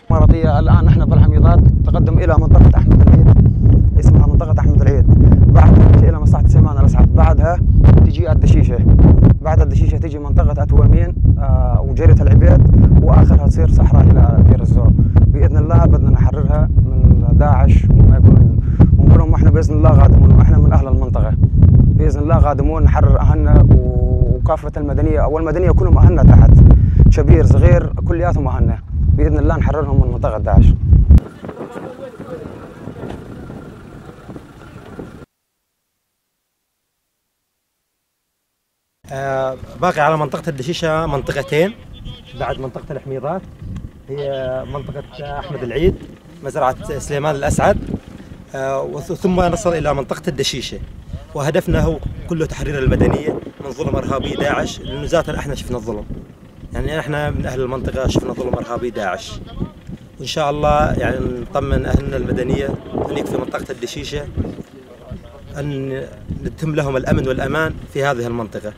مرضية الآن نحن بالحميضات تقدم إلى منطقة أحمد العيد، اسمها منطقة أحمد العيد، بعدها تجي إلى مصلحة سليمان الأسعد، بعدها تجي الدشيشة، بعد الدشيشة تجي منطقة أتوامين وجرية العبيد، وآخرها تصير صحراء إلى دير الزور. بإذن الله بدنا نحررها من داعش وما يكون ونقول لهم احنا بإذن الله غادمون، واحنا من أهل المنطقة بإذن الله غادمون، نحرر أهلنا وكافة المدنية، أو المدنية كلهم أهلنا تحت، كبير صغير كلياتهم أهلنا، بإذن الله نحررهم من منطقة داعش. باقي على منطقة الدشيشة منطقتين بعد منطقة الحميضات، هي منطقة أحمد العيد، مزرعة سليمان الأسعد، ثم نصل إلى منطقة الدشيشة. وهدفنا هو كله تحرير المدنية من ظلم إرهابي داعش، لأنه ذاتنا احنا شفنا الظلم، يعني احنا من أهل المنطقة شفنا ظلم إرهابي داعش. وإن شاء الله يعني نطمن أهلنا المدنية هنيك في منطقة الدشيشة أن نتم لهم الأمن والأمان في هذه المنطقة.